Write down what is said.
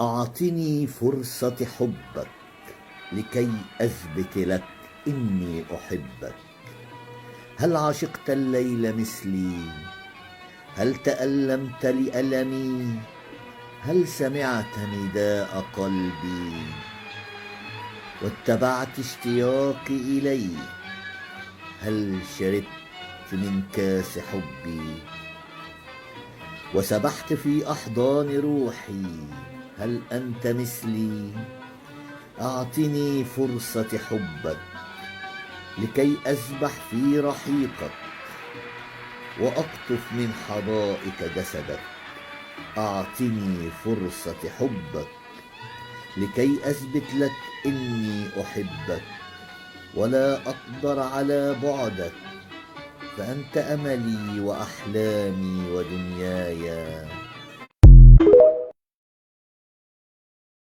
أعطني فرصة حبك لكي أثبت لك إني أحبك. هل عشقت الليل مثلي؟ هل تألمت لألمي؟ هل سمعت نداء قلبي واتبعت اشتياقي إليه؟ هل شربت من كاس حبي وسبحت في أحضان روحي؟ هل أنت مثلي؟ أعطني فرصة حبك لكي أسبح في رحيقك وأقطف من حدائق جسدك. أعطني فرصة حبك لكي أثبت لك إني أحبك ولا أقدر على بعدك، فأنت أملي وأحلامي ودنياي.